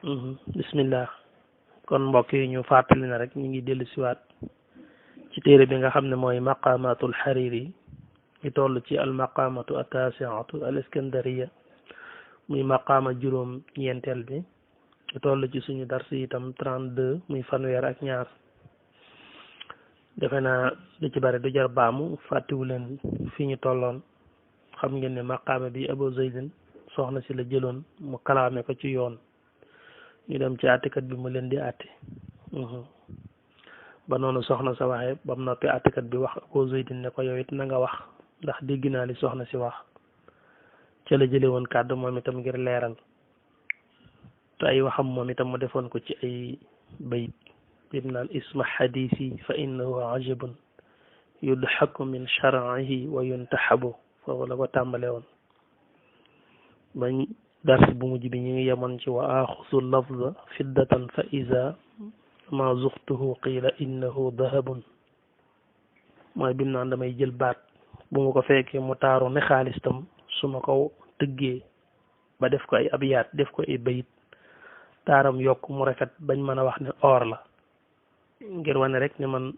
bismillah kon mbokk yi ñu fàttali na rek ñu ngi dellu siwaat ci téere bi nga xam ne mooy maqamatul xariri ñu toll ci al maqamatu attasiatu al iskandariya muy maqama juróom ñeenteel bi ñu toll ci suñu dars itam 32 muy fanweer ak ñaar defe naa lu ci bari du jar baamu fàttiwu leen fi ñu tolloon xam ngeen ne maqama bi Abu Zaydin soxna si la jëloon mu kalaame ko ci yoon ñu dem ci àttekat bi mu leen di àtte ba noonu soxna sa waxee ba mu noppi àttekat bi wax Abu Zaydin ne ko yow it na nga wax ndax dégg naa li soxna si wax ca la jële woon kàddu moom itam ngir leeral te ay waxam moom itam mu defoon ko ci ay bayit bim naan isma xadiisi fa innahu ajabun yudxaku min sharcihi wa yuntaxabu foofu la ko tàmbale woon bañ dars bu mujj bi ñu ngi yemoon ci wa axusu lafza fiddatan fa iza ma zuxtuhu qiila innahu dahabun mooy bim naan damay jël baat bu ma ko fekkee mu taaru ne xaalis tam su ma ko tëggee ba def ko ay abiyaat def ko ay bayit taaram yokk mu rafet bañ mën a wax ne or la ngir wane rek ne man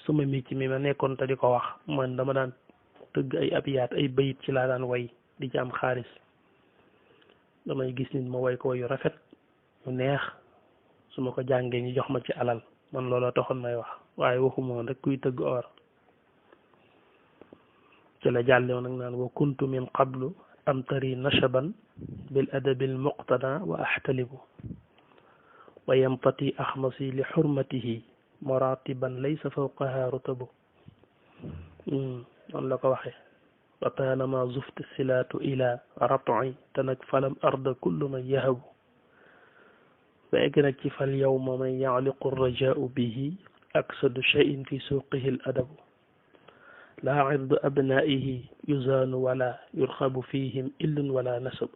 suma micc mi ma nekkoon te di ko wax man dama daan tëgg ay abiyaat ay bayit ci laa daan way di ci am xaalis damay gis nit ma way ko yu rafet yu neex su ma ko jàngee ñu jox ma ci alal man looloo taxoon may wax waaye waxuma woon rek kuy tëgg or ci la jàllew nag naan wa kuntu min qablu amtari nashaban bil adabil muqtada wa ahtalibu wa yamtati axmasi li xurmatihi moratiban laysa fawqaha rutabu noonu la ko waxee wa taanama zufti silaatu ila rat'i te nag falam arda kullu man yahabu ba egg nag ci fal yawma man ya'liqu rajaau bihi aksadu shay'in fi suuqihi al adabu laa irdu abnaihi yuzaanu wala yurxabu fihim illun wala nasab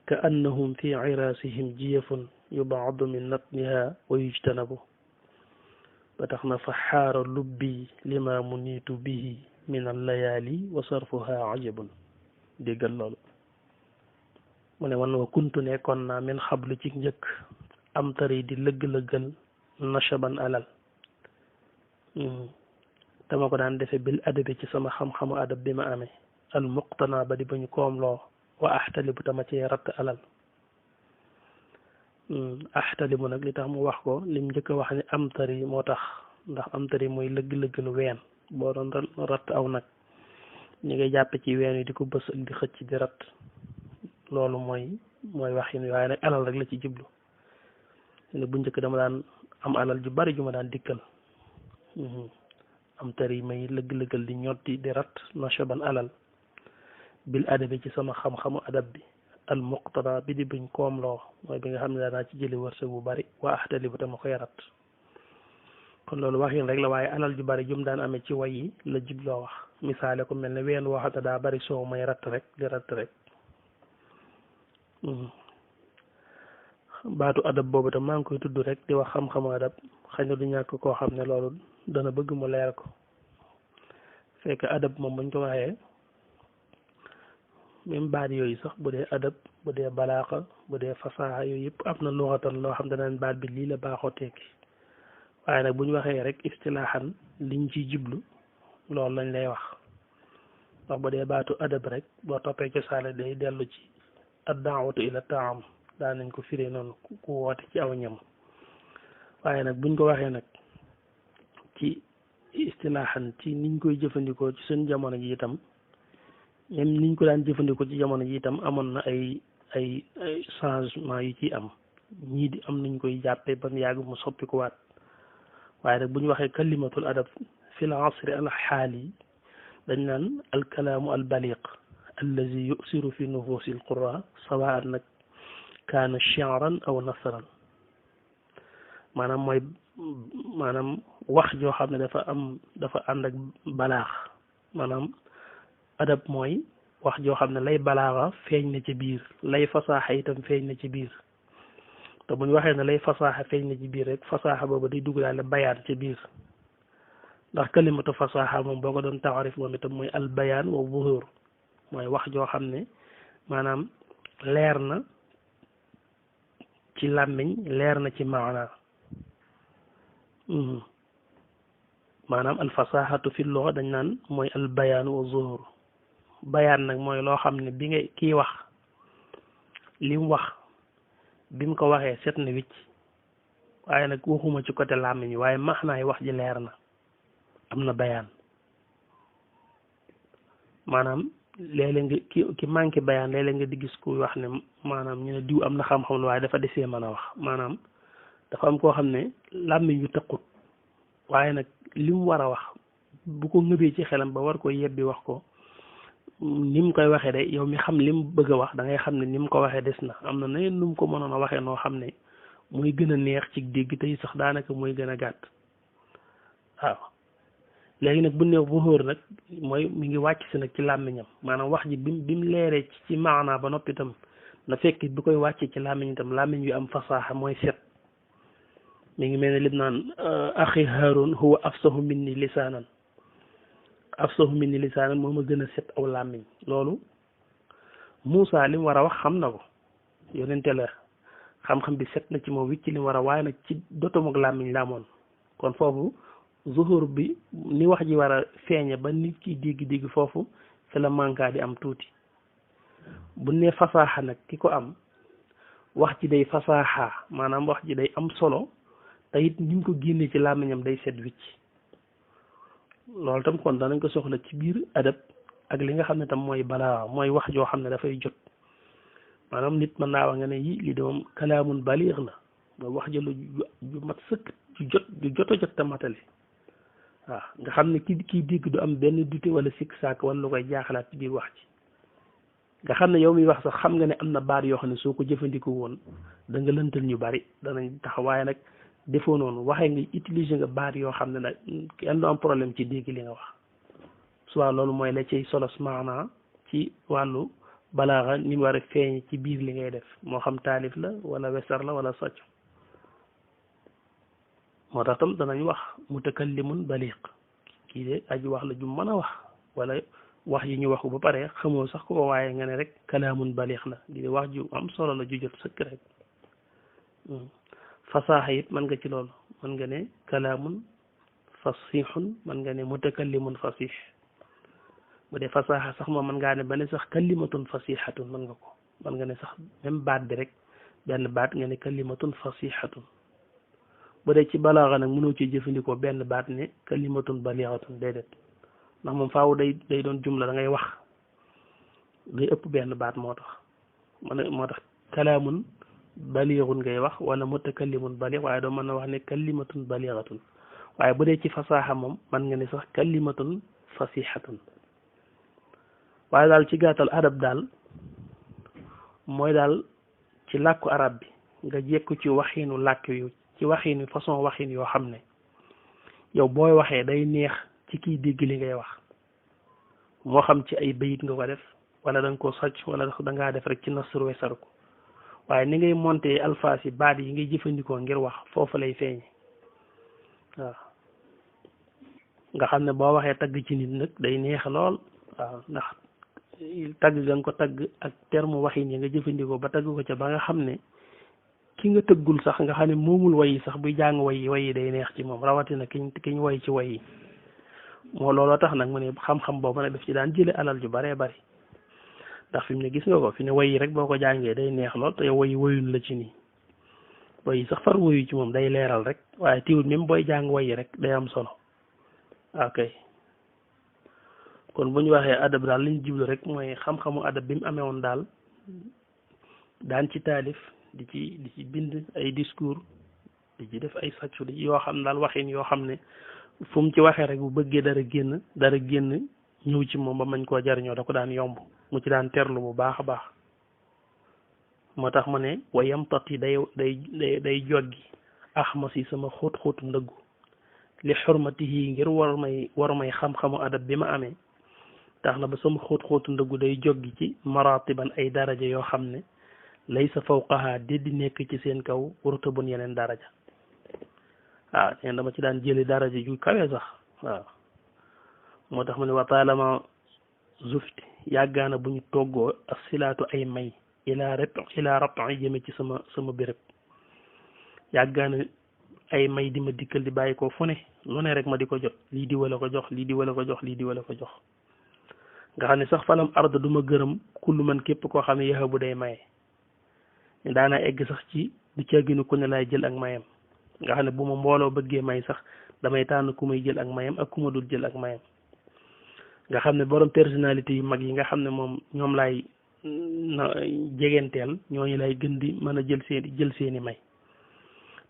ka annahum fi ciraasihim jiyafun yubaadu min natniha wa yujtanabu ba tax na fa xaara lubbi lima muniitu bihi min allayaali wa sarfuha ajabun déggal loolu mu ne man wa kuntu nekkoon naa min xablu ci njëkk am tari di lëgg-lëggal nashaban alal dama ko daan defe bil adabi ci sama xam-xamu adab bi ma amee al muqtana ba di bañu koomloo wa ahtalibu tama ci ratt alal ahtalibu nag li tax mu wax ko lim njëkk a wax ni am tari moo tax ndax am tari mooy lëgg-lëggal ween boo doon ratt aw nag ñi ngay jàppe ci ween yi di ko bës ak di xëcc di ratt loolu mooy waxin waaye nag alal rek la ci jublu ne bu njëkk dama daan am alal ju bari ju ma daan dikkal am tari may lëgg-lëggal di ñotti di rat nashaban alal bil adabi ci sama xam-xamu adab bi al muqtada bi di buñ koomloo mooy bi nga xam ne daanaa ci jëli wërsëg bu bari waa ahtali bu tama koy rat kon loolu waxin rek la waaye alal ju bari jum daan amee ci way yi la jubloo wax misaale ko mel ne ween woo xam ne daa bari soow may rat rek di rat rek baatu adab boobu tam maa ngi koy tudd rek di wax xam-xamu adab xëy na du ñàkk koo xam ne loolu dana bëgg mu leer ko fekk adab moom buñ ko waxee même baat yooyu sax bu dee adab bu dee balaaxa bu dee fasaaxa yooyu yëpp am na luxatan loo xam ne danaan baat bi lii la baaxoo tekki waaye nag bu ñu waxee rek istilaaxan liñ ciy jublu loolu lañ lay wax ndax bu dee baatu adab rek boo toppee cosaane day dellu ci ad-daawatu ila taam daa nañ ko firee noonu ku woote ci aw ñam waaye nag buñ ko waxee nag ci istilaaxan ci niñ koy jëfandikoo ci seen jamono ji itam même niñ ko daan jëfandikoo ci jamono ji itam amoon na ay changement yu ci am ñii di am nañ koy jàppee ba mu yàgg mu soppikuwaat waaye nag bu ñu waxee kalimatul adab fi l asri al xaali dañ naan al kalaamu al baliq allazi yusiru fi nufuusi al qura sawaan nag kaana shi'ran aw nasran maanaam wax joo xam ne dafa ànd ak balaax maanaam adab mooy wax joo xam ne lay balaaxa feeñ na ci biir lay fasaaxa itam feeñ na ci biir te bu ñu waxee ne lay fasaaxa feeñ na ci biir rek fasaaxa boobu day duggaale bayaan ci biir ndax kalimatu fasaaxa moom boo ko doon taarif moom itam mooy al bayaan wa zuhur mooy wax joo xam ne maanaam leer na ci làmmiñ leer na ci maana maanaam alfasahatu fi lugha dañ naan mooy al bayaanu wa zuhur bayaan nag mooy loo xam ne bi nga kii wax li mu wax bi mu ko waxee set na wicc waaye nag waxuma ci côté làmmiñ waaye maanaay wax ji leer na am na bayaan maanaam léeg-léeg nga ki manqué bayaan léeg-léeg nga di gis kuy wax ne maanaam ñu ne diw am na xam-xam waaye dafa desee mën a wax maanaam dafa am koo xam ne làmmiñ yu tëqut waaye nag li mu war a wax bu ko ngëbee ci xelam ba war ko yebbi wax ko ni mu koy waxee de yow mi xam li mu bëgg a wax da ngay xam ne ni mu ko waxee des na am na neneen nu mu ko mënoon a waxee noo xam ne muy gën a neex ci dégg tey sax daanaka muy gën a gàtt waaw léegi nag bu ne zuhur nag mooy mi ngi wàcc si nag ci làmmiñam maanaam wax ji bi mu leeree ci maanaa ba noppi itam na fekk bu koy wàcce ci làmmiñ itam làmmiñ yu am fasaaxa mooy set mi ngi mel ne lim naan axi Haarun huwa afsahu minni lisaanan moo ma gën a set aw làmmiñ loolu Moussa li mu war a wax xam na ko yonente la xam-xam bi set na ci moom wicc li mu war a waaye nag ci dotom ak làmmiñ la amoon kon foofu zuhur bi ni wax ji war a feeñe ba nit ki dégg-dégg foofu fi la manka di am tuuti bu ne fasaaxa nag ki ko am wax ji day fasaaxa maanaam wax ji day am solo te it ni mu ko génnee ci làmmiñam day set wicc loolu tam kon danañ ko soxla ci biir adab ak li nga xam ne tam mooy balaa mooy wax joo xam ne dafay jot maanaam nit mën naa wax nga ne li de moom kalaamun baliix la mooy wax jëlu ju mat sëkk ju joto jot te matali waaw nga xam ne kii dégg du am benn dute wala sikk sàkk wala lu koy jaaxalaat ci biir wax ji nga xam ne yow miy wax sax xam nga ne am na baat yoo xam ne soo ko jëfandikoo woon da nga lëntal ñu bari danañ tax waaye nag defoo noonu waxee nga utiliser nga baat yoo xam ne nag kenn du am problème ci dégg li nga wax soit loolu mooy la ciy solos maanaa ci wàllu balaaxa ni mu war a feeñ ci biir li ngay def moo xam taalif la wala wesar la wala socc moo tax tam danañ wax mutakallimun baliq kii de aji wax la ju mën a wax wala wax yi ñu waxu ba pare xamoo sax ko waaye nga ne rek kalaamun baliq la di wax ju am solo la ju jot sëkk rek fasaaxa it mën nga ci loolu mën nga ne kalaamun fasixun mën nga ne mutakallimun fasix bu dee fasaaxa sax moom mën ngaa ne ba ne sax kalimatun fasixatun mën nga ko mën nga ne sax même baat bi rek benn baat nga ne kalimatun fasixatun bu dee ci balaaxa nag mënoo ci jëfandikoo benn baat ne kalimatun balixatun déedéet ndax moom faaw day doon jumla da ngay wax day ëpp benn baat moo tax moo tax kalaamun balixun ngay wax wala mutakallimun balix waaye doo mën a wax ne kalimatun balixatun waaye bu dee ci fasaaxa moom mën nga ne sax kalimatun fasixatun waaye daal ci gàttal adab daal mooy daal ci làkku arab bi nga jekku ci waxiinu làkk yu ci waxiinu façon waxin yoo xam ne yow booy waxee day neex ci kiy dégg li ngay wax moo xam ci ay bayit nga ko def wala da nga ko socc wala da ngaa def rek ci nasru wesar ko waaye ni ngay monté alfaas yi baat yi ngay jëfandikoo ngir wax foofu lay feeñe waaw nga xam ne boo waxee tagg ci nit nag day neex lool waaw ndax tagg nga ko tagg ak terme waxin yi nga jëfandikoo ba tagg ko ca ba nga xam ne ki nga tëggul sax nga xam ne moomul way yi sax buy jàng way yi day neex ci moom rawatina kiñ way ci way yi moo looloo tax nag mu ne xam-xam boobu nag daf ci daan jële alal ju baree bari ndax fi mu ne gis nga ko fi ne way yi rek boo ko jàngee day neex lool te yow way yi wayul la ci nii way yi sax far wayu ci moom day leeral rek waaye tiwul même booy jàng way yi rek day am solo ok kon bu ñu waxee adab daal li ñu jublu rek mooy xam-xamu adab bi mu amee woon daal daan ci taalif di ci bind ay discours di ci def ay sàccu di yoo xam daal waxin yoo xam ne fu mu ci waxee rek bu bëggee dara génn ñëw ci moom ba mañ koo jariñoo da ko daan yomb mu ci daan terlu bu baax a baax moo tax mu ne wayam tot yi day joggi axmas yi sama xóot-xóotu ndëggu li xurmati yi ngir war may xam-xamu adab bi ma amee tax na ba sama xóot-xóotu ndëggu day joggi ci maratiban ay daraja yoo xam ne laysa fawqaha déddi nekk ci seen kaw rutabun yeneen daraja waaw neen dama ci daan jëli daraja ju kawe sax waaw moo tax mu ne wa taalama zufti yàggaana bu ñu toggoo asilaatu ay may ilaa rap yi jëme ci sama béréb yàggaana ay may di ma dikkal di bàyyi ko fu ne lu ne rek ma di ko jot lii di wala ko jox lii di wala ko jox lii di wala ko jox nga xam ne sax falam arda du ma gërëm kullu man képp koo xam ne yaxa bu day maye daana egg sax ci du caaginu ku ne laay jël ak mayam nga xam ne bu ma mbooloo bëggee may sax damay tànn ku may jël ak mayam ak ku ma dul jël ak mayam nga xam ne borom personnalité yu mag yi nga xam ne moom ñoom laay jegenteel ñooñu lay gën di mën a jël seeni may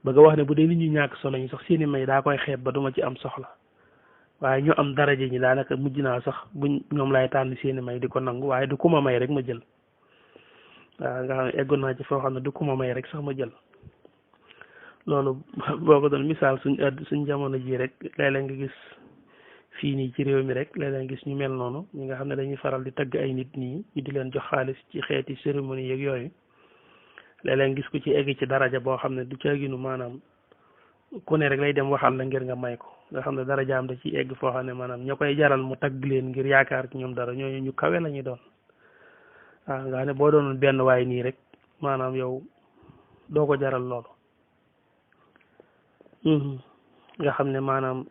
ba nga wax ne bu dee nit ñu ñàkk solo ñi sax seeni may daa koy xeeb ba duma ci am soxla waaye ñu am daraja ñi daanaka mujj naa sax buñ ñoom laay tànn seeni may di ko nangu waaye du ku ma may rek ma jël waaw nga xam ne eggoon naa ci foo xam ne du ku ma may rek sax ma jël loolu boo ko doon misaal suñ jamono ji rek léeg-léeg nga gis fii nii ci réew mi rek léeg-léeg nga gis ñu mel noonu ñi nga xam ne dañuy faral di tagg ay nit nii ñu di leen jox xaalis ci xeeti cérémonie yeeg yooyu léeg-léeg gis ko ci egg ci daraja boo xam ne du caaginu maanaam ku ne rek lay dem waxal la ngir nga may ko nga xam ne darajaam da ci egg foo xam ne maanaam ña koy jaral mu tagg leen ngir yaakaar ci ñoom dara ñooñu ñu kawe la ñuy doon waaw nga xam ne boo doonoon benn waay nii rek maanaam yow doo ko jaral loolu nga xam ne maanaam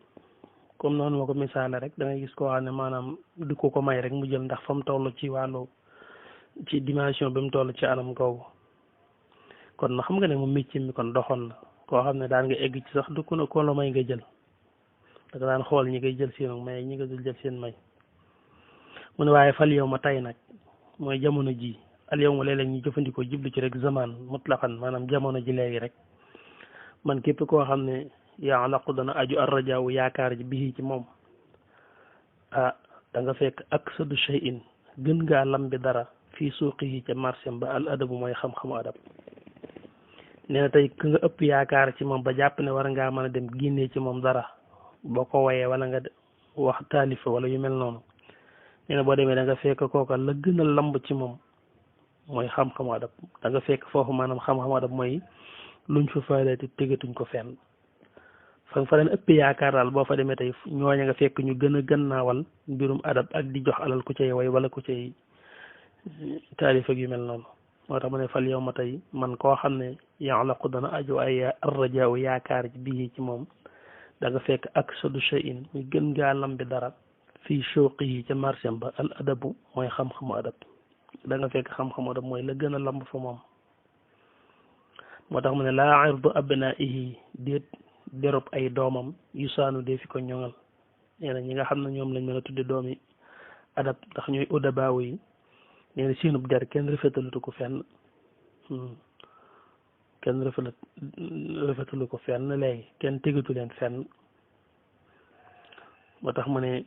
comme noonu ma ko misaale rek da ngay gis koo xam ne maanaam du ko may rek mu jël ndax fa mu toll ci wàllu ci dimension bi mu toll ci anam googu kon na xam nga ne moom métier mi kon doxoon na koo xam ne daan nga egg ci sax du ko ko la may nga jël da nga daan xool ñi ngay jël seen may ñi nga dul jël seen may mu ne waaye fal yow ma tay nag mooy jamono ji al yow ma léeg-léeg ñu jëfandikoo jublu ci rek zaman mutlaqan maanaam jamono ji léegi rek man képp koo xam ne yaa laqu dana aju arrajaawu yaakaar ji bii ci moom ah da nga fekk aksadu shay'in gën ngaa lambi dara fii suuqi yi ca marché ba al adabu mooy xam-xamu adab nee na tey ku nga ëpp yaakaar ci moom ba jàpp ne war ngaa mën a dem génnee ci moom dara boo ko woyee wala nga wax taalifa wala yu mel noonu nee na boo demee da nga fekk kooka la gën a lamb ci moom mooy xam-xamu adab da nga fekk foofu maanaam xam-xamu adab mooy luñ fa faaleeti tegatuñ ko fenn fa fa leen ëpp yaakaar daal boo fa demee tey ñooña nga fekk ñu gën a gannaawal mbirum adab ak di jox alal ku cay way wala ku cay taalif ak yu mel noonu moo tax ma ne fal yow ma tey man koo xam ne ya'laqu dana aju ay arrajaaw yaakaar bii ci moom da nga fekk aksadu shay'in muy gën ngaa lambi dara fii shawqi yi ca marché ba al adabu mooy xam-xamu adab da nga fekk xam-xamu adab mooy la gën a lamb fa moom moo tax mu ne laa irdu abnaihi déet derop ay doomam yu saanu dee fi ko ñoŋal nee na ñi nga xam ne ñoom lañ mën a tudde doomi adab ndax ñooy udabaawu yi nee na seenub der kenn rafetalutu ko fenn kenn rafetalu ko fenn léegi kenn tegatu leen fenn moo tax mu ne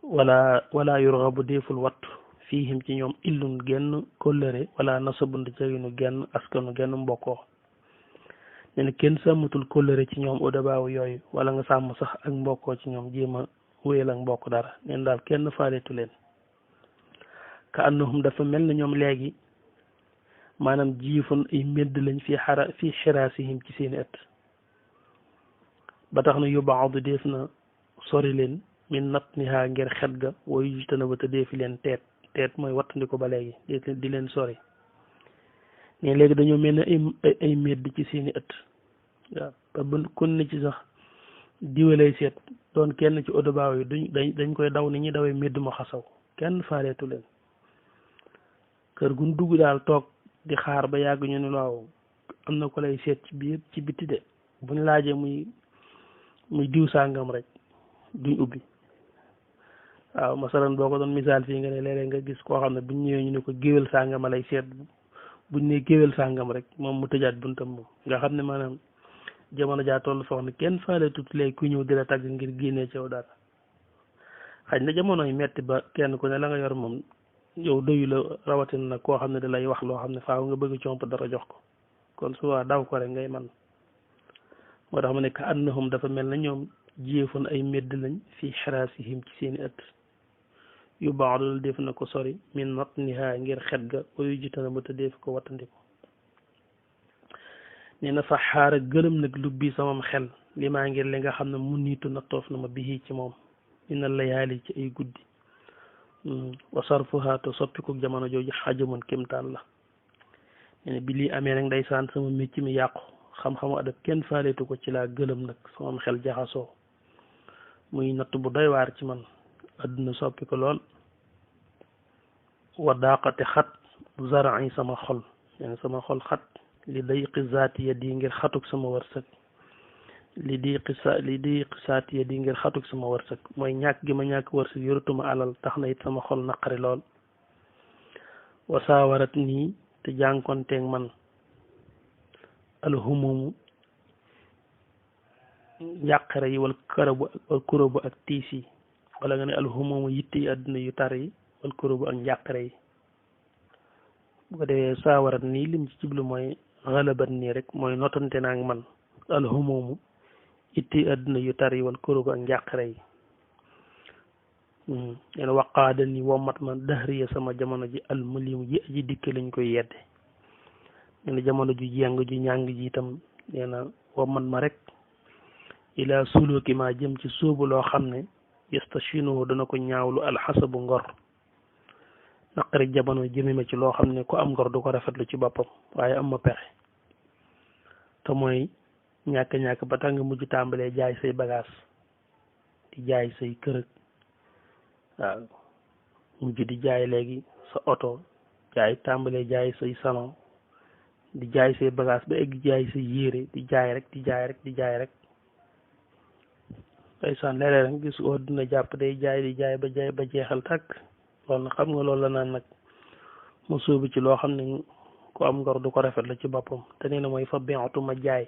wala yurgabu deeful wattu fiihim ci ñoom illun genn kóllëre wala nasabun di caginu genn askanu genn mbokkoo nee na kenn sàmmatul kóllëre ci ñoom udabaawu yooyu wala nga sàmm sax ak mbokkoo ci ñoom jéem a wéyal ak mbokk dara neen daal kenn faaleetu leen ka annahum dafa mel na ñoom léegi maanaam jiifun ay mbedd lañ fii xiraasihim ci seeni ëtt ba tax na yubaadu def na sori leen min natniha ngir xet ga wooyu jutana ba te deefi leen teet mooy wattandi ko ba léegi di leen sori ne léegi dañoo mel ne ay mbedd ci seeni ëtt waaw ba bu kon ni ci sax diwalay seet doon kenn ci odobaaw yi dañ koy daw ni ñuy dawee mbedd ma xasaw kenn faareetu leen kër gun dugg daal toog di xaar ba yàgg ñu ne waaw am na ko lay seet ci biir ci bitti de buñ laajee muy diw sàngam rek duñ ubbi waaw masalan boo ko doon misaal fii nga ne léeg-léeg nga gis koo xam ne buñ ñëwee ñu ne ko géwél sàngama lay seet buñ ne géwél sàngam rek moom mu tëjaat buntam moom nga xam ne maanaam jamono jaa toll foo xam ne kenn faale tut léegi ku ñëw di la tagg ngir génnee ci yow dara xaj na jamono yi metti ba kenn ku ne la nga yor moom yow doyu la rawatina nag koo xam ne da lay wax loo xam ne faaw nga bëgg comp dara jox ko kon suba daw ko rek ngay man moo tax ma ne ka annahum dafa mel na ñoom jiyeefoon ay medd lañ fii xiraasihim ci seeni ëtt yu baadul def na ko sori min natniha ngir xet ga wayu jitana ba te def ko wattandiko nee na fa xaara gërëm nag lubbi samam xel li maa ngir li nga xam ne mu niitu na toof na ma bii ci moom ina layaali ci ay guddi wa sarfuha te soppiku jamono jooju xajamun kimtaan la nee na bi lii amee nag ndeysaan sama mécc mi yàqu xam-xamu adab kenn faaleetu ko ci laa gëlëm nag sama xel jaxasoo muy natt bu doy waar ci man adduna soppi ko lool wa daaqate xat zara'i sama xol nee na sama xol xat li dayqi zaati ya di ngir xatuk sama wërsëg li diqi saati ya di ngir xatuk sama wërsëg mooy ñàkk gi ma ñàkk wërsëg yoratuma alal tax na it sama xol naqari lool wasaawarat nii te jànkonteeg man alhumumu njàqare yi wal kuróbu ak tiis yi wala nga ne alhumumu yitte yi àdduna yu tar yi wal kuróbu ak njàqare yi bu ko defee saawarat nii lim ci jublu mooy xalabat nii rek mooy notante naa ak man alhumumu yitte yi àdduna yu tar yi wal kuróbu ak njàqare yi leen waqaada ni womat ma dahriya sama jamono ji almulimu ji aji dikk lañ koy yedde nee na jamono ju jeng ju ñàng ji itam nee na womat ma rek ila suluki ma jëm ci sóobu loo xam ne yastashinu dana ko ñaawlu alxasabu ngor naqari jamono jëme ma ci loo xam ne ku am ngor du ko rafetlu ci boppam waaye am ma pexe te mooy ñàkk ba tax nga mujj tàmbalee jaay say bagage di jaay say kërëg waaw mujj di jaay léegi sa oto tàmbalee jaay say salon di jaay say bagage ba egg jaay say yére di jaay rek ndeysaan léeg-léeg rek gis oo dina jàpp day jaay di jaay ba jeexal tàkk loolu nag xam nga loolu la naan nag mu sóobu ci loo xam ne ku am ngor du ko rafet la ci boppam te nee na mooy fa bi'tu ma jaay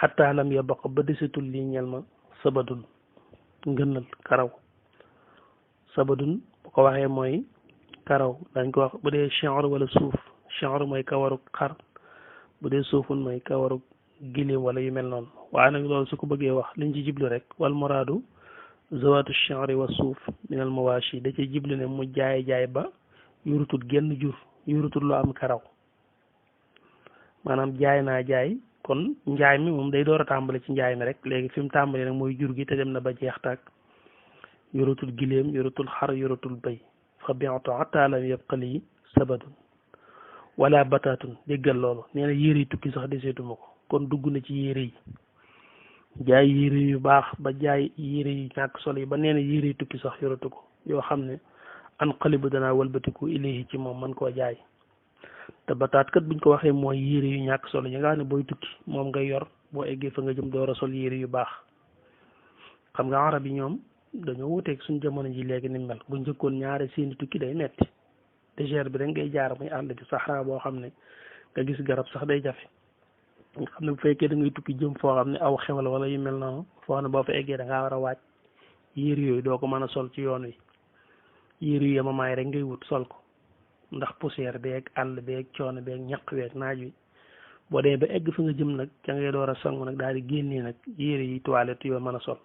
xataa lam ya baq ba desetul lii ñel ma sabadun ngënal karaw sabadun bu ko waxee mooy karaw dañ ko wax bu dee chanre wala suuf chanre mooy kawaru xar bu dee suufun mooy kawaru gilim wala yu mel noonu waaye nag loolu su ko bëggee wax liñ ci jiblu rek wal muraadu zawatu chanre wa suuf minal mawashi da ci jiblu ne mu jaay ba yurutul genn jur yurutul lu am karaw maanaam jaay kon njaay mi moom day door a tàmbale ci njaay mi rek léegi fi mu tàmbale nag mooy jur gi te dem na ba jeex tàkk yoratul giléem yoratul xar yoratul béy fa bi'tu hatta lam yabqa li sabadun wala bataatun déggal loolu nee na yére yi tukki sax deseetuma ko kon dugg na ci yére yi jaay yére yu baax ba jaay yére yu ñàkk solo yi ba nee na yére yi tukki sax yoratu ko yoo xam ne an xalibu danaa walbatiku ilayhi ci moom man koo jaay te bataat kat buñ ko waxee mooy yére yu ñàkk solo yi nga xam ne booy tukki moom ngay yor boo eggee fa nga jëm door a sol yére yu baax xam nga arab yi ñoom dañoo wuteeg suñ jamono ji léegi ni mel bu njëkkoon ñaare seeni tukki day metti désert bi rek ngay jaar muy àll bi saxara boo xam ne nga gis garab sax day jafe nga xam ne bu fekkee da ngay tukki jëm foo xam ne aw xewal wala yu mel noonu foo xam ne boo fa eggee da ngaa war a waaj yére yooyu doo ko mën a sol ci yoon wi yére yu yemamaay rek ngay wut sol ko ndax poussière beeg àll beeg coono beeg ñaq beeg naaj wi boo dee ba egg fa nga jëm nag ca ngay door a sangu nag daal di génnee nag yére yi toilette yoo mën a sol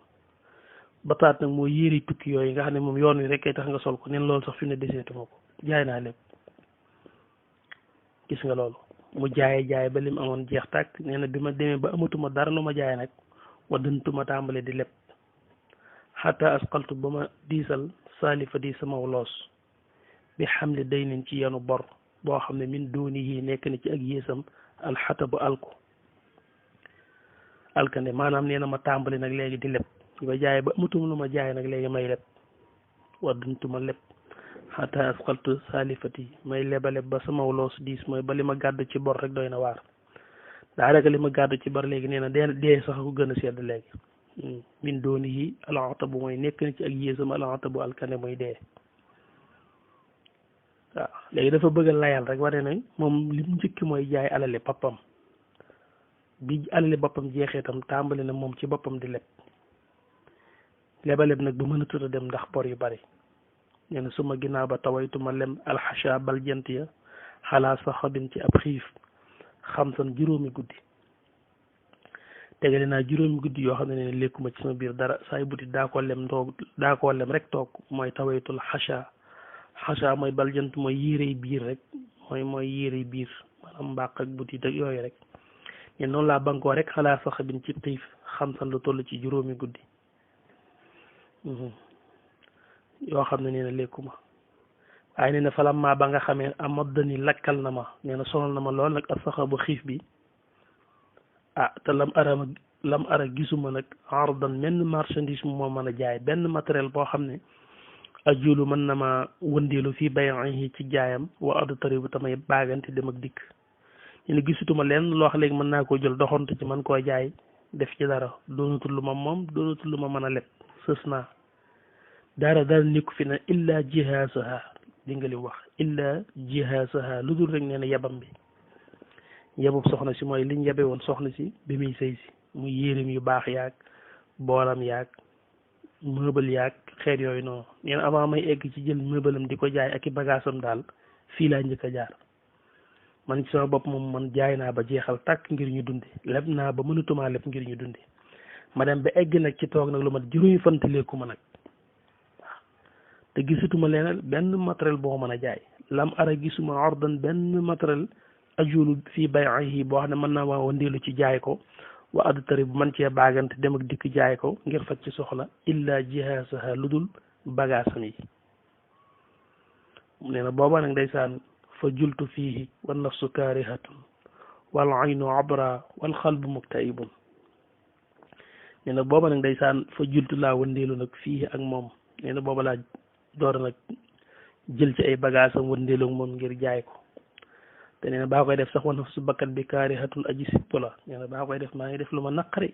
bataat nag mooy yére yi tukki yooyu nga xam ne moom yoon wi rek kay tax nga sol ko neen loolu sax fi ne deseetuma ko jaay naa lépp gis nga loolu mu jaay ba lim amoon jeex tàkk nee na bi ma demee ba amatuma dara lu ma jaay nag waddantuma tàmbale di lépp xataa asqaltu ba ma diisal saalifa di sama loos bi xam ne day nañ ci yenu bor boo xam ne min dooni yi nekk na ci ak yéesam alxatabu alkande maanaam nee na ma tàmbali nag léegi di lépp ba jaay ba amatuma lu ma jaay nag léegi may lépp waddantuma lépp xataa asqaltu saalifati may lebaleb ba sama loos diis mooy ba li ma gàddu ci bor rek doy na waar daanaka li ma gàddu ci bor léegi nee na dee sax ko gën a sedd léegi min dooni yi alxatabu mooy nekk na ci ak yéesam alxatabu alkande mooy dee waaw léegi dafa bëgg a layal rek wane ne moom lim njëkk mooy jaay alali boppam bi alali boppam jeexee tam tàmbali na moom ci boppam di leb lebaleb nag ba mën a tuta dem ndax bor yu bari nee na suma ginnaaw ba tawaytuma lem alxacha baljant ya xalaa saxabin ci ab xiif xamsan juróomi guddi tegale naa juróomi guddi yoo xam ne ne lekkuma ci sama biir dara saay buti daa koo lem rek toog mooy tawaytul xacha mooy baljant mooy yérey biir rek mooy yérey biir maanaam mbàq ak buti dëgg yooyu rek ne noonu laa bankoo rek xalaa saxabin ci xiif xamsan lu toll ci juróomi guddi yoo xam ne nee na lekkuma waaye nee na falamma ba nga xamee amaddani lakkal na ma nee na sonal na ma lool nag asaxabu xiif bi te lam ara gisuma nag ardan menn marchandise mu moo mën a jaay benn matériel boo xam ne ajulu mën na ma wëndeelu fii bayihi ci jaayam wa addu tari bu tamay baagante dem ak dikk ñu ne gisutuma leen loo xam léegi mën naa koo jël doxantu ci mën koo jaay def ci dara doonatul lu ma moom doonatul lu ma mën a leb sës naa dara nekku fi ne illa jihaasaha di nga li wax illa jihaasaha lu dul rek nee na yebam bi yebub soxna si mooy liñ yebe woon soxna si bi muy sëy si muy yéreem yu baax yaag boolam yaag mëbal yaag xeet yooyu noonu nee na avant may egg ci jël mëbalam di ko jaay ak i bagaasam daal fii laa njëkk a jaar man ci sama bopp moom man jaay naa ba jeexal tàkk ngir ñu dundi leb naa ba mënatumaa leb ngir ñu dundi ma dem ba egg nag ci toog nag lu mat juróomi fantaleeku ma nag waaw te gisatuma leen benn matériel boo mën a jaay lam ara gisuma ordan benn matériel ajulu fii bayihi boo xam ne mën naa waa wandeelu ci jaay ko wa addu tari bu man cee baagante dem ak dikk jaay ko ngir faj ci soxla illa jihaasaha lu dul bagaasam yi nee na booba nag ndeysaan fa jultu fiihi wa nafsu kaarihatun wal aynu abra wal xalbu muktaibun nee na booba nag ndeysaan fa jultu laa wandeelu nag fii ak moom nee na booba laa door nag jël ci ay bagaasam wandeelu ak moom ngir jaay ko te nee na baa koy def sax wa nafsu bakkat bi kaarihatun aji sipp la nee na baa koy def maa ngi def lu ma naqari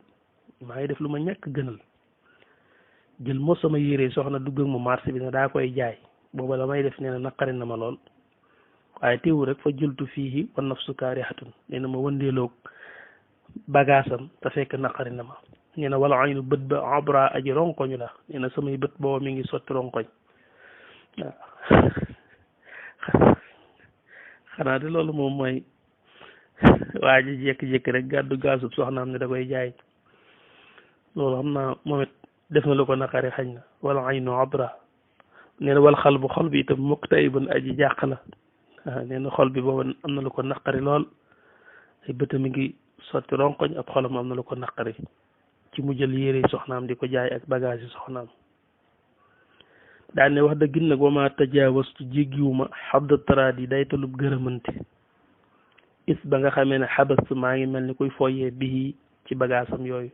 maa ngi def lu ma ñàkk gënal jël moo sama yére soxna dugg ak mu marché bi ne daa koy jaay booba la may def nee na naqari na ma lool waaye teewu rek fa jultu fii wa nafsu kaarihatun nee na ma wëndeeloog bagaasam te fekk naqari na ma nee na wala aynu bët ba abra aji ronkoñu la nee na samay bët booba mi ngi sotti ronkoñ waaw xanaa de loolu moom mooy waa ji jékki-jékki rek gàddu gaasub soxnaam ne da koy jaay loolu xam naa moom it def na lu ko naqari xañ na wala aynu abra nee na wal xal bu xol bi itam muktayibun aji jàq la waaw nee na xol bi booba am na lu ko naqari lool ay bëtam mi ngi sotti ronkoñ ab xolam am na lu ko naqari ci mu jël yére soxnaam di ko jaay ak bagage yi soxnaam daal ne wax dëgg nag wa ma tajaawastu jéggiwuma xabda taraad yi day talub gërëmante is ba nga xamee ne xabastu maa ngi mel ni kuy foyee bii ci bagaasam yooyu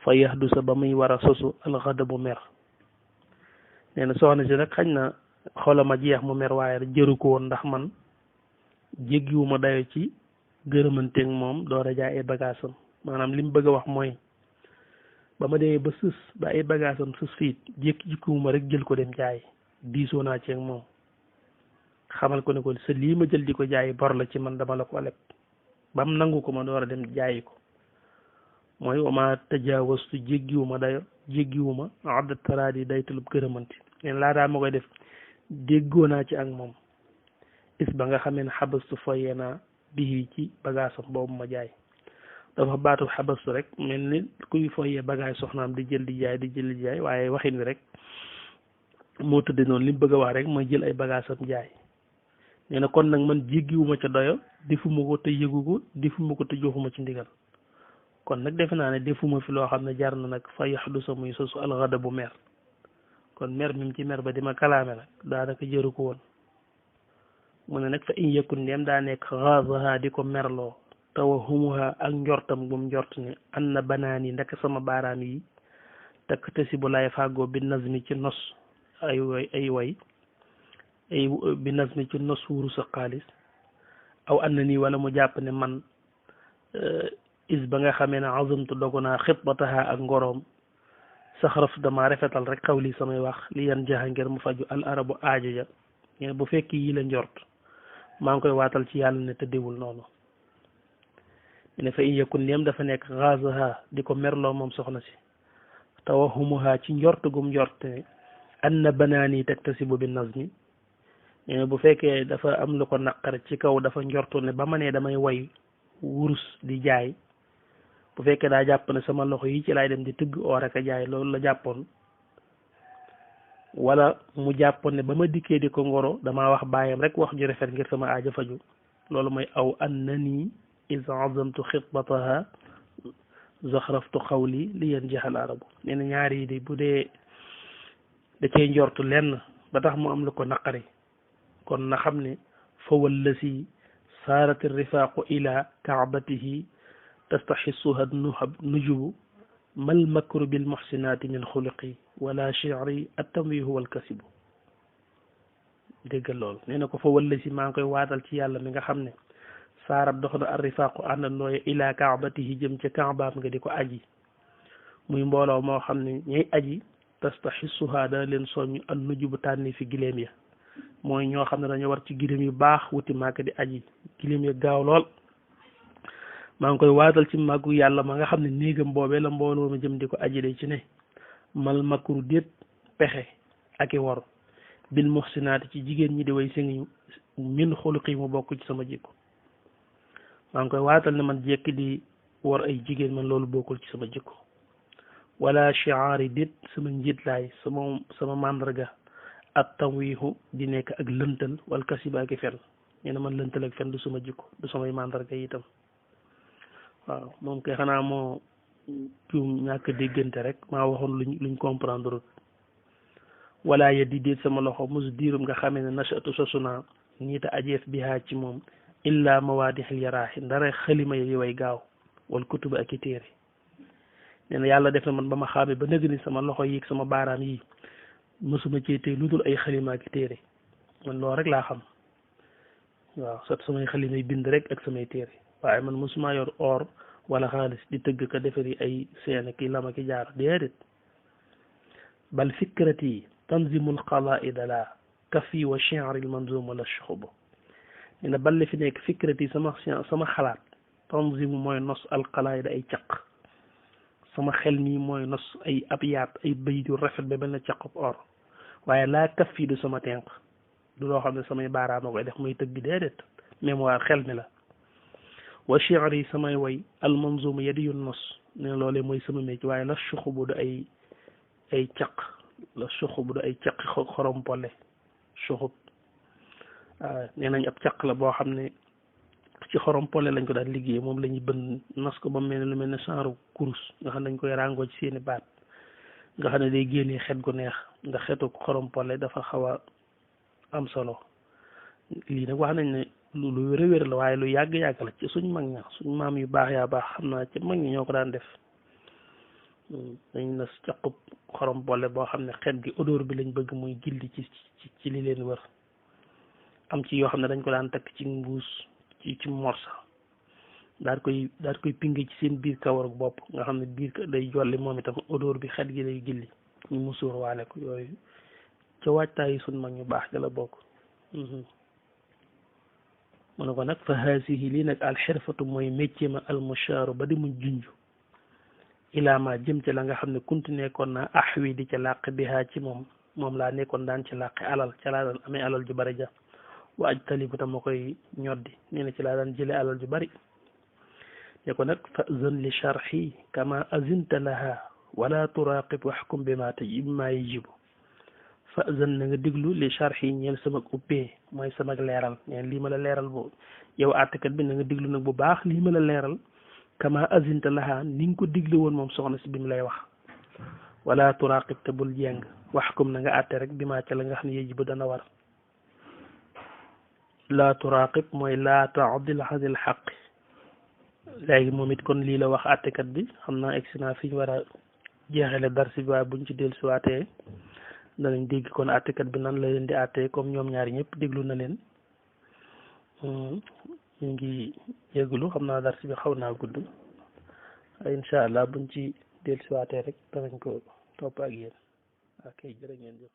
fa yaxdu sa ba muy war a sosu alxada bu mer nee na soxna si nag xañ na xolam a jeex mu mer waaye jëru ko woon ndax man jéggiwuma dayo ci gërëmanteeg moom door a jaay ay bagaasam maanaam li mu bëgg a wax mooy ba ma demee ba sës ba ay bagaasam sës fiit jékki-jékkiwuma rek jël ko dem jaay diisoo naa ceeg moom xamal ko ne ko sa lii ma jël di ko jaay bor la ci man dama la ko leb ba mu nangu ko ma door a dem jaayi ko mooy wama tajaawastu jéggiwuma dayo jéggiwuma adda taraadi day tulub gërëmanti leen laataa ma koy def déggoo naa ci ak moom is ba nga xamee ne xabastu foyee naa bii ci bagaasam boobu ma jaay dafa baatu xabastu rek mel ni kuy foyee bagage soxnaam di jël di jaay waaye waxin wi rek moo tëdde noonu li mu bëgg a wax rek mooy jël ay bagaasam jaay nee na kon nag man jéggiwuma ca doyo defuma ko te yëgu ko defuma ko te joxuma ci ndigal kon nag defe naa ne defuma fi loo xam ne jar na nag fa yaxdu sa muy sosu alxada bu mer kon mer mi ci mer ba di ma kalaame nag daanaka jëru ko woon mu ne nag fa in yëkkun ndeem daa nekk xaasaha di ko merloo tawahumuha ak njortam gum njort ne an na banaan yi ndek sama baaraam yi takk tasi bu lay fàggoo bi nazmi ci nos bi nazmi ci nos wuru sa xaalis aw an na nii wala mu jàpp ne man is ba nga xamee ne azamtu dogu naa xitbataha ak ngoroom saxaraf dama rafetal rek xaw li samay wax li yan jaxa ngir mu faju al arabu aajo ja ñene bu fekk yi la njort maa ngi koy waatal ci yàlla ne tëddewul noonu ne fa in yakun ndéem dafa nekk xaasaha di ko merloo moom soxna si tawahumuha ci njort gum njort ne an na banaani taktasibu bi nazmi ne bu fekkee dafa am lu ko naqar ci kaw dafa njortu ne ba ma ne damay way wurus di jaay bu fekkee daa jàpp ne sama loxo yi ci laay dem di tëgg oor ak a jaay loolu la jàppoon wala mu jàppoon ne ba ma dikkee di ko ngoro damaa wax baayam rek wax ju rafet ngir sama aaja faju loolu mooy aw annani is azamtu xitbataha zaxraftu xawli li yan jaxal arabu nee na ñaar yi de bu dee da cay njortu lenn ba tax mu am lu ko naqari kon na xam ne fa wallasi saarat rifaaqu ila kaabatihi tastaxissuha nujubu mal makru bil muxsinaati min xuluqi wala shi'ri at-tamwihu wal kasibu déggal loolu nee na ko fa wallasi maa ngi koy waatal ci yàlla mi nga xam ne saarat dox na ar rifaaqu àndandooye ila kaabatihi jëm ca kaabaam nga di ko aji muy mbooloo moo xam ne ñay aji tastaxissuha dana leen soññ an nujubu tànni fi giléem ya mooy ñoo xam ne dañoo war ci giléem yu baax wuti màkk di aji giléem ya gaaw lool maa ngi koy waatal ci màggu yàlla ma nga xam ne néegam boobee la mbooloo ma jëm di ko aji de ci ne mal makru déet pexe ak i wor bil muxsinaati ci jigéen ñi di way sëngiñu min xuluqi mu bokk ci sama jikko maa ngi koy waatal ne man jekki di wor ay jigéen man loolu bokkul ci sama jikko wala shi'ari déet sama njiitlaay sama màndarga ak tamwihu di nekk ak lëntal wal kasiba ak fen nee na man lëntal ak fen du sama jikko du samay màndarga itam waaw moom kay xanaa moo juum ñàkk déggante rek maa waxoon luñ comprendre wala yeddi déet sama loxo mus diirum nga xamee ne nachatu sosuna ñiita ajeef bihaa ci moom illa mawaadixil yaraaxi ndara xalima yi way gaaw wal kutuba ak i téere nee na yàlla def na man ba ma xaame ba nëg ni sama loxo yi sama baaraam yi mësuma cee tey lu dul ay xalima ak i téere man loolu rek laa xam waaw sot samay xalima yi bind rek ak samay téere waaye man mësuma yor or wala xaalis di tëgg ka defari ay seen ki lama ki jaar déedéet bal fikrati tanzimul qalaida la kafi wa shi'ri al manzum wala shuxubu nee na bal fi nekk fikrati sama xalaat tanzimu mooy nos al qalaida ay caq sama xel mi mooy nos ay abyaat ay bayit yu rafet ba mel na caqub or waaye laa kafi du sama tenq du loo xam ne samay baaraama koy def muy tëgg déedéet mémoire xel mi la wa shi'ri samay way almanzuma yadi yu nos ne loolee mooy sama mécc waaye la suxubu du ay caq la suxubu du ay caqi xorom pole suxub waaw nee nañ ab caq la boo xam ne ci xorom pole lañ ko daan liggéey moom la ñuy bën nas ko ba mel ne lu mel ne genre kurus nga xam ne dañ koy ràngoo ci seeni baat nga xam ne day génnee xet gu neex ndax xetu xorom pole dafa xaw a am solo lii nag wax nañ ne lu wér-wér la waaye lu yàgg-yàgg la ci suñ mag ña suñ maam yu baax yaa baax xam naa ci mag ñi ñoo ko daan def dañ nas caqub xorom pole boo xam ne xet gi odeur bi lañ bëgg muy gilli ci li leen wër am ci yoo xam ne dañ ko daan takk ci mbuus ci morsa daal koy pinge ci seen biir kawar bopp nga xam ne biir day jolli moom itam odeur bi xet gi lay gilli ñu musuur waale ko yooyu ca waajtaayi suñ mag ñu baax ja la bokk mu ne ko nag fa haasihi lii nag alxirfatu mooy métier ma almushaaru ba di mu junj ilaa ma jëm ca la nga xam ne kunti nekkoon naa axwi di ca làq bihaa ci moom laa nekkoon daan ci làqi alal ca laa daan amee alal ju bari ja wa aj talibu tam ma koy ñoddi nee na ci laa daan jële alal ju bari ne ko nag fazan li charxi kama azinta laha wala turaqib waxkum bi ma yajibu fazan na nga diglu li charxi ñeel sama uppee mooy sama leeral neen lii ma la leeral boobu yow àttekat bi na nga diglu nag bu baax lii ma la leeral kama azinta laha ni nga ko diglu woon moom soxna si bi mu lay wax wala turaqib te bul jeng waxkum na nga àtte rek bi ma ca la nga xam ne yajibu dana war laa turaqib mooy laa taadil anil xaq léegi moom it kon lii la wax àttekat bi xam naa egsi naa fi ñu war a jeexale darsi bi waaye buñ ci dellu siwaatee danañ dégg kon àttekat bi nan la leen di àttee comme ñoom ñaari ñëpp déglu na leen ñu ngi yéglu xam naa darsi bi xaw naa gudd incha allah buñ ci dellu siwaatee rek danañ ko topp ak yéen ok jërë ngeen jëf